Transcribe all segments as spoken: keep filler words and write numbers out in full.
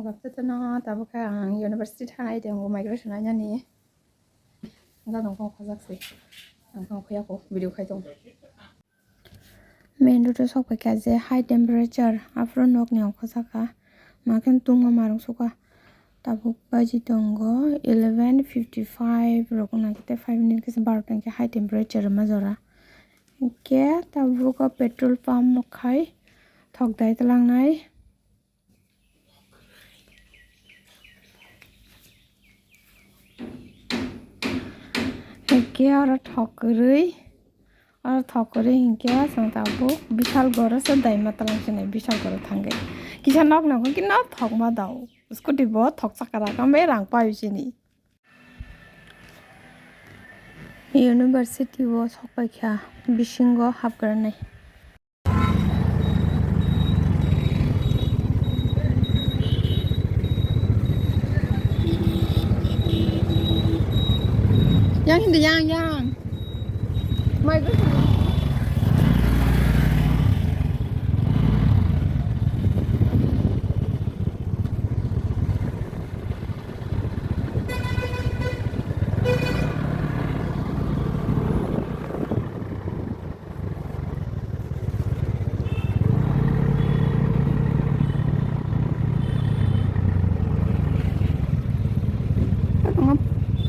Gapta no tabuk khe ang university thanai tongo, migration ainani. Gadong kong khojak se. Ang kong khoya ko video khai tong. Main road o sok pai kha je high temperature, aphuru nok ni ongkho saka. Ma khe tungma marung suka. Tabuk baji tongo eleven fifty five rok wngkha, tei five minute khe barota hwnkhe high temperature rwma jora. Hwnkhe tabuk o petrol pump o khai thok dai twlangnai. Hwnkhe oro thok kwrwi, oro thok kwrwi hwnkhe chwng tabuk Bishalgoro se daima twlang sini, Bishalgoro thangwi kisa nok nokho khe no thokma dao, scooty bo thok chakara kambai rang paio sini. University o sok pai kha, bisingo hapgranai. Yang hindi, yang, yang. Mai gusto.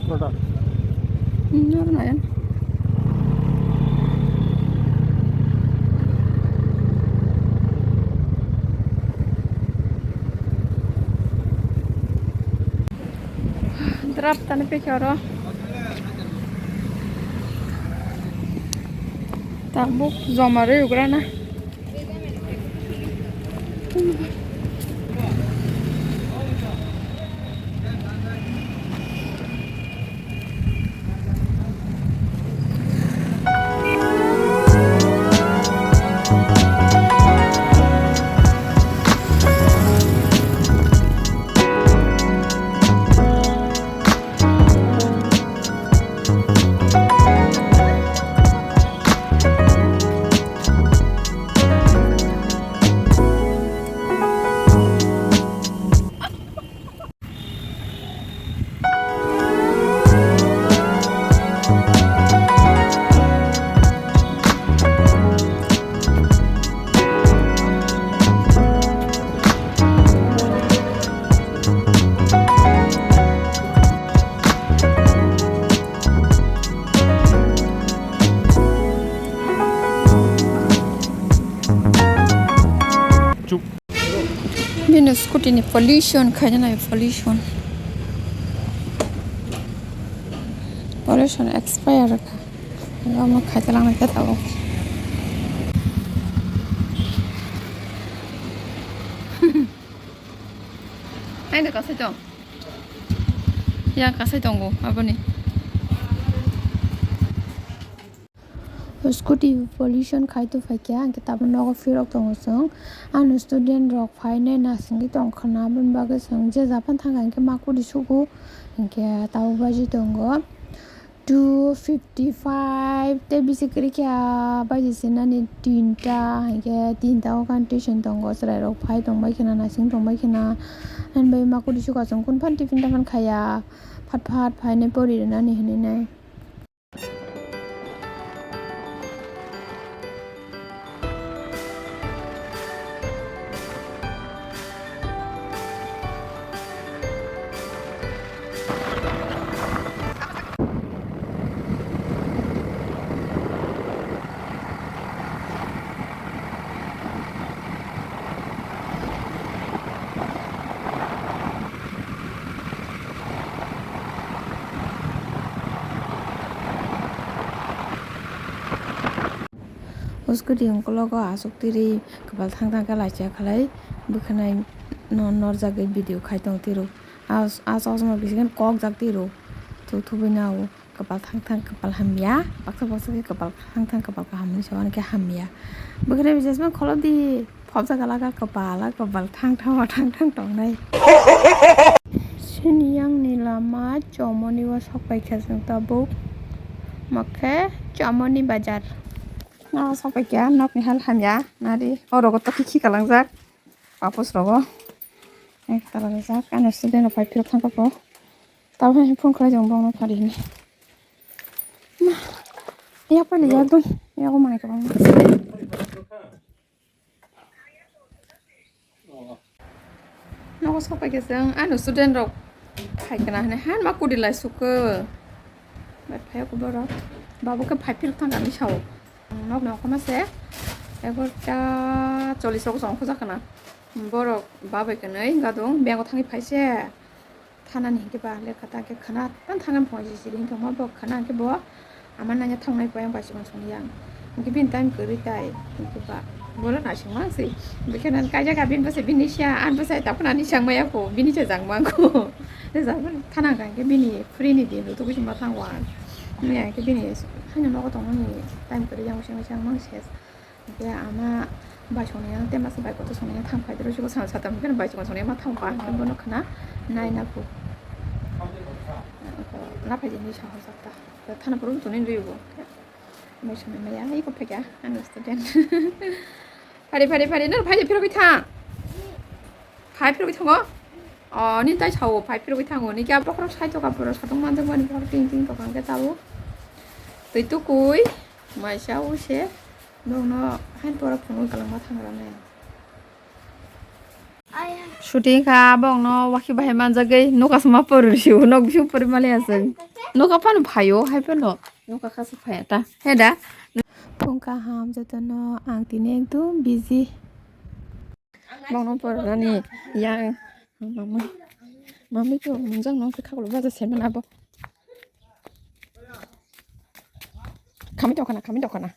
Product. Hmm, ano na yan? Drap tani pekhe oro. Tabuk joma rwi ugra na. Chup. Bini scooty ni pollution khaina nai, pollution. Pollution expire kha. Omo khaita lang khe tabuk. Ai da kasai tong. Ya kasai tongo aboni. Scooty pollution khai tu phaikha, hwnkhe tabuk nogo phirok tongo chwng. Ano student rok phainai nasingwi tongkha na, aboni bagwi chwng je japan thangkha hwnkhe makuri sugo, hwnkhe tabuk baji tongo two fifty five tei bisi kwrwi kha, baji se nani tinta, hwnkhe tinta o condition tongo, chwrai rok phai tongbai khna, nasing tongbai khna, ani bai makuri suka chwng kunu phano tiffin taffin khaya, phat phat phainai pori rwnani hinwi nai. O scooty ungkologo aswk twi ri kwpal thang thang khe lachi ya khlai bwkhanai no norjagwi video khai tong twi ro. A, a chosma bisingo kok jak twi ro. Thuk thubui nao. Kwpal thang thang kwpal hamya, baksa baksa khe kwpal thang thang kwpal kaham hinwi sa, uankhe hamya. Bwkhrwi jesmani kholo di, phobjak gala kha kwpal, kwpal thang thang thang thang tongnai. Sini yang ni lama chomoni o sok pai kha chwng tabuk, makhe chomoni bazar. O sok pai kha, nok ni hal hamya, nari oro go tokhe khi kalangjak, papos rogo. Tala rijak, ano student rok pai phirok thangkha po. Tabuk hai phone khlai jong bongno phari hini. Ma, ya pani ya dum, ya ko manai kabang. Nogo sok pai khe chwng, ano student rok phai kana hwnwi han ma kudi lai sukhe. Bai phai ko borok. Babu khe phai phirok thang kami sao. Nok nok ma se egarta chollish rok song khuja kana. Borok babai kwnwi gadung, bank o thangwi phai se. Thanani hinkhe ba lekha ta khe khna tan thangna phone siri hinkhe ma bo khna hinkhe bo ama nanya thangnai payang bai chikon songya. Hinkhe bini time kwrwi tai hinkhe ba bolo naising mang si. Bikhe nan kaijak abini bwsai bini sia an bwsai tapkha nani sang maya ko bini cha jang mang ko. Tei jang thana hinkhe bini free ni din rw tugui chwng ma thango ang. Maya hinkhe bini haino nogo tongmani time kwrwi yang sing sing mang se. Hinkhe ama bai songnai yang tema se bai kotor songnai yang thang phai doro siko sana satam hinkhe bai chikon songnai ma thang pa hinkhe bono khna nai na phu. Laphai jeni sahor sakta. Thana puru tuni riyo bo. Bai songnai maya iko phai kya ano student. Phari phari phari no phai phirogwi thang. Phai phirogwi thango. O ni tai sao phai phirogwi thango ni kya bokhorok sai toka pura satong manjak mani bokhorok ting ting toka hinkhe tabuk. Twi tukui maisa use. Bongno hain pora phunuk kwlangma thangrane. Shooting kha bongno wakhi bahai manjagwi noka sma porwi sio nok bising porwi mali aswk. Noka phano phaio hai phano noka khasa phaya ta he da. Phung kaham jotono ang tini ekdom busy. Bongno pornani yang mama mami to mungjak no khe khaklo baja sema abo. Kami tongkhana, kami tongkhana.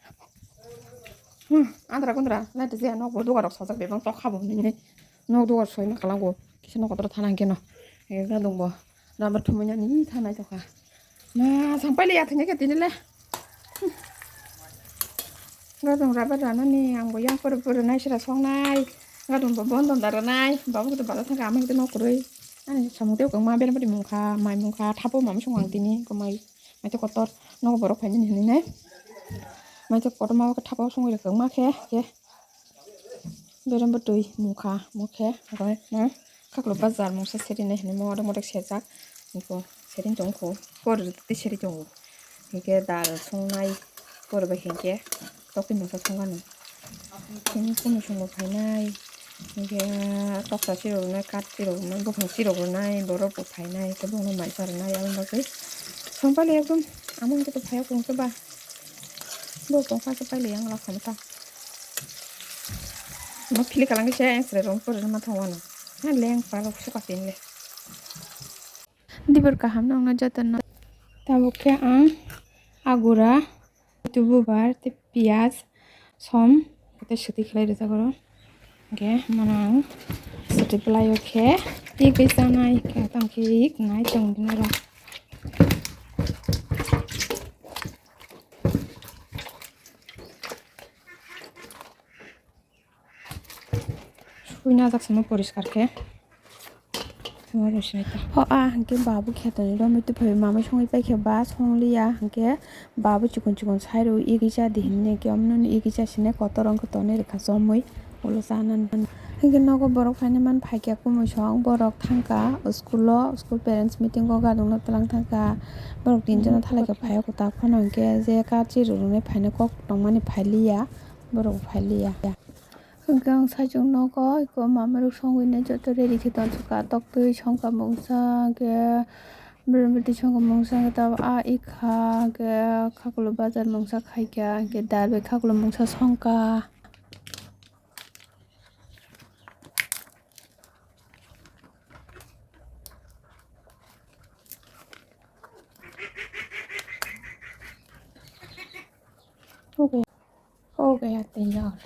Hmm, andra kundra, nai tijia nok bo dugar rok sajak bebang tok khabo nini. Nok dugar soi ma kalango. Kisa nok kotor thana hingke no. Ega dong bo. Rubber thumui nani thanai tokha. Ma, sang paile ya thanya ke tini le. Hmm. Gadong rubber rana ni ang bo yang pore pore nai sira song nai. Gadong bo bon don dara nai. Babu kito bala thangka amang kito nok kurui. Ani samung teo kong ma bera bari mungkha, mai mungkha, thapo mam song ang tini, kong mai. Maitha kotor nogo borok phainani hinwi nai. Maitha kotor ma khe thapa songwi rwkha wngma khe, khe berembo twi mukha, mukhe, omo khaklo bazar mungsa serinai hinwi modak modak sejak. Niko sering tongkho, por twi seri tongo. Hinkhe dal songnai, por bai hinkhe tokni mungsa songani. Tini kunu chwngbo phainai, hinkhe toksa chirok rwnai, kath chirok rwnai, buphang chirok rwnai, borok bo phainai, tei bono mai cha rwnai, aboni bagwi song paili ekdom amo hinkhe to phaiya kung khe ba. Bo tongkha khe paili yang la khamta. Bo phili kalang khe se chwrai rok pori rwma thango ano. Ha leng parok suka pin le. Dibor kaham nongno jotono. Tabuk khe ang agura, tububar tei piyaj som tei swtwi khlai rijak oro. Hwnkhe mano ang swtwi bwlaio khe twi khe chanai khe tamo khe ik nai tong dino oro. Sui najak simo poriskar khe. Ho a hwnkhe babu khetoni romwi tubui mamai songwi paikhe ba songliya hwnkhe babu chikon chikon sai rw igwi cha di hinwi khe omo nini igwi cha sini kotor wngkhe tonwi rwkha chomwi ulo chanani. Hwnkhe nogo borok phaina man phaikha kumui song borok thangkha school o school parents meeting o gadokno twlang thangkha borok tinjono thalaikhe phaiya kwtal phano hwnkhe je kachi rwrwngni phaina kok tongmani phailiya borok phailiya. Hwnkhe ang saichung nogo eko mamarok songwini joto ready khe tonsukha, toktwi songkha mungsa, hwnkhe berembwtwi songkha mungsa, hwnkhe tabuk a ikha, hwnkhe khakulo bazar mungsa khaikha, hwnkhe dal bai khakulo mungsa songkha. Okay. Ho gaya teyar.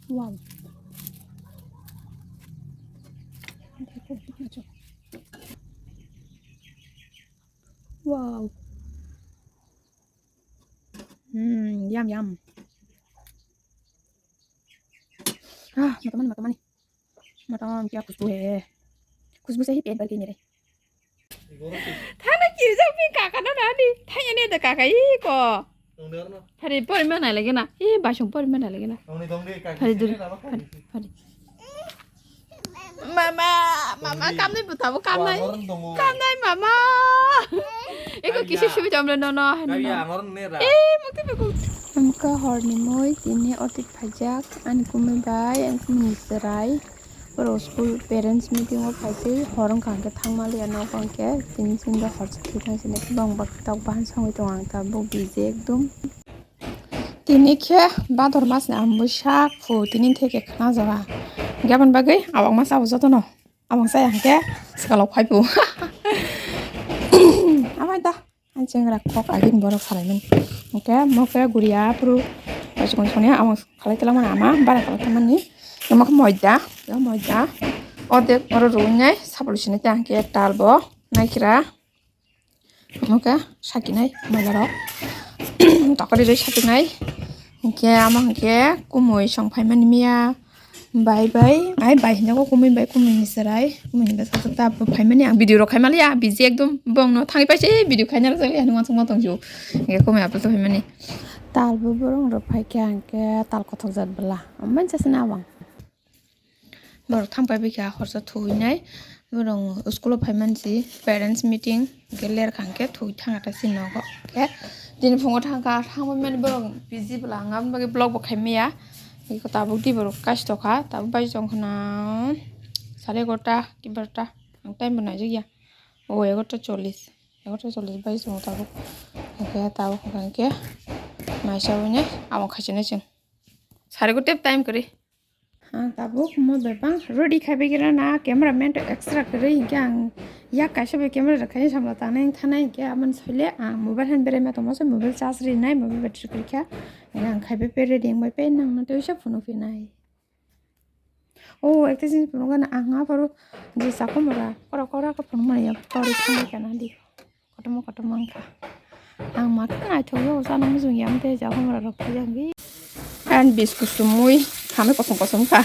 Wow. Wow. Hmm, yum, yum. Ah, matamani, matamani. Matam kya khushbu hai. Khushbu se hi pehn karke mere. Thana ki jang phi kaka na nani. Thanya ne da kaka i ko. Hari pori mana lagi na. I basung pori mana lagi na. Hari duri. Hari, hari. Mama, mama, kamnai butabo kamnai. Kamnai mama. Eko kisi subi jamle no no hani no. Eh, mukti beku. Amka horni moi tini otit phajak ani kumi bai ani kumi ni chwrai. Oro school parents meeting o phaitwi hor wngkha hwnkhe thangmaliya nogo hwnkhe tini chwngno hor chwngtwi thang sini bang bak tok bahan songwi tongo ang tabuk busy ekdom. Tini khe Bhador mas ni ang bwsak phu tini theke khna jora. Gabon bagwi awak mas abo jotono abang chaya hwnkhe swkalo phai phu. Amai da. Ang chengra kok agini borok salaimani. Hwnkhe mo khe guriya phuru paisukun soni ang khalai twlangmani ama bara khalai tongmani. Omo khe moida, o moida. Ordek oro rwnai sabul sini tei ang khe tal bo naikira. Omo khe sakinai moila rok. Tokori rwi sakinai. Hwnkhe amo hwnkhe kumui song phaimani miya. Bai bai, ai bai hinjago kumui bai kumui ni chwrai, kumui ni bwsa ta bo phaimani ang video rok khaimaliya, busy ekdom bongno thangwi paise video khaina rwjakliya hinwi uansukma tongsu. Hwnkhe kumui aphuru phaimani. Tal bo borok rok phaikha hwnkhe tal kothok jat bwla, omo mansa se na abang. Borok thang pai baikha horsa thuinai. Borok school o phai mansi parents meeting hwnkhe ler kha hwnkhe thwi thang kha ta si nogo. Hwnkhe tini phungo thang kha, thang pai mani borok busy bwla ang aboni bagwi vlog bo khai maya. Eko tabuk di borok kaisa tokha, tabuk bai tong khna sare egarota ki barota ang time bo naijak ya. O egarota chollish, egarota chollish bai tongo tabuk. Hwnkhe tabuk hwnkhe naisa bai nai abo khaisa nai chwng sare egarota time kwrwi. Ang tabuk mo bebang ready khai bai kira na, camera man to extra kwrwi hwnkhe ang yak kaisa bai camera rwkhaini samla tanai wngthanai hwnkhe aboni soile ang mobile han berai ma tongma se mobile charge rinai mobile battery kwrwikha hwnkhe ang khai bai phe ready wngbai phe nangno tei uisa phunuk phinai. O ekta jini phunukgana ang aphuru je chakhumora kora kora khe phunukmani yak torwi thangbai kana di. Kotorma kotorma wngkha. Ang ma khe naithok yago chana muchung ya, amtwi ja humra rok khe yang bi. Ang biscuit sumui khamwi kosom kosom kha.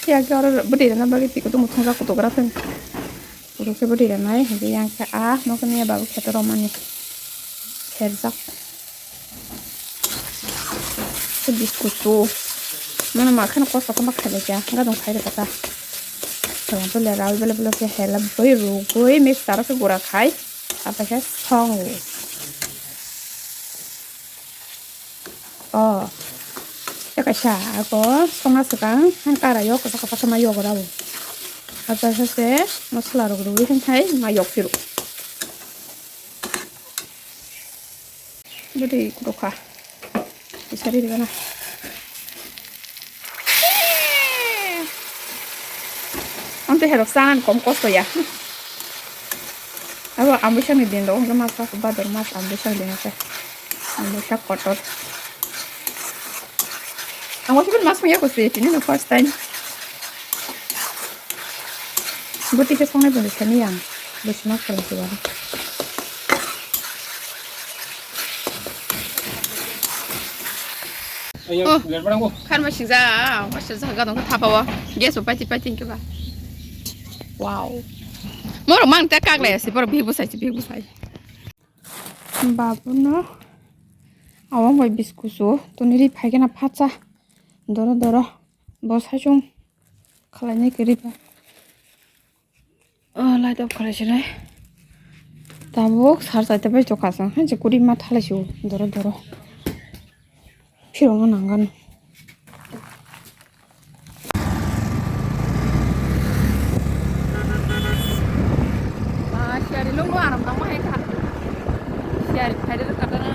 Ya khe oro bwtwi rwna bagwi twi kutung muthung jak kutugra thung. Kutung khe bwtwi rwnai hwnkhe yang khe ah nokni ya babu kheto romani. Serjak. Biscuit su. Mano ma kheno kosto khe ma khailai kha. Gadong khai rwkha ta. Tong to le rawi bele bele khe hela bui rugui mixture khe gura khai. Apa khe song. Oh. Eka sa ako songna swkang han kara yok kasa kasa ma yok rabo. Apa khe se masala rok rugui khe khai ma yok phiru. Bwtwi kutok kha. Isari rigana. Amtwi herok chanan kom kosto ya. Abo ambuisang ni din rok hwnkhe masa bador mas ambuisang din ase. Ambuisa kotor. Ang waisa mas maya ko se tini no first time. Bwtwi khe songnai bwrwi sani ang. Bwswk ma khalai se wari. Oh, kharma singja, masa jaga dong thapa wa. Gas bo paiti paiti hingke ba. Wow. Moro mang ta kaglai ase, boro bihik bwsai se, bihik bwsai. Babuno awang bai biscuit o toni ri phaikhe na phacha. Doro doro. Bo saichung khalai nai kwrwi ba. Oh, light off khalai sinai. Tabuk sar chaita bai tokha chwng. Hai je kuri ma thalai si o doro doro. Phirong nang gan. Ba, siyari lung lung aram tang ma hai kha. Siyari khai de kha na.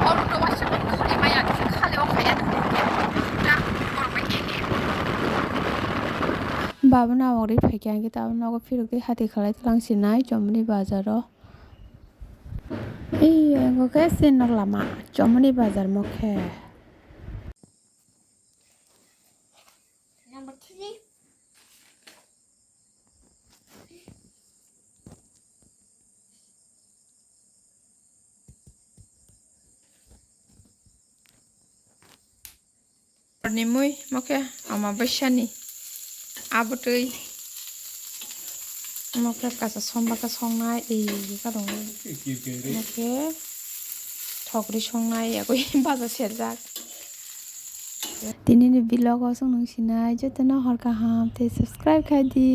Oru to ba siyari khai ma ya, khai le o khai ya. Baba na ori phai kya, ang khe tabuk nogo phirok twi hati khalai tlang sinai Chomri bazar o. Ei, ego khe se nok lama, chomoni bazar mokhe. Number three. Ni mui mokhe ama baisani abotwi mokhe kasa somba khe songnai ei ka dong mokhe thokri songnai yagwi baja serjak. Tinini vlog o chwng nung sinai jotono hor kaham tei subscribe khai di.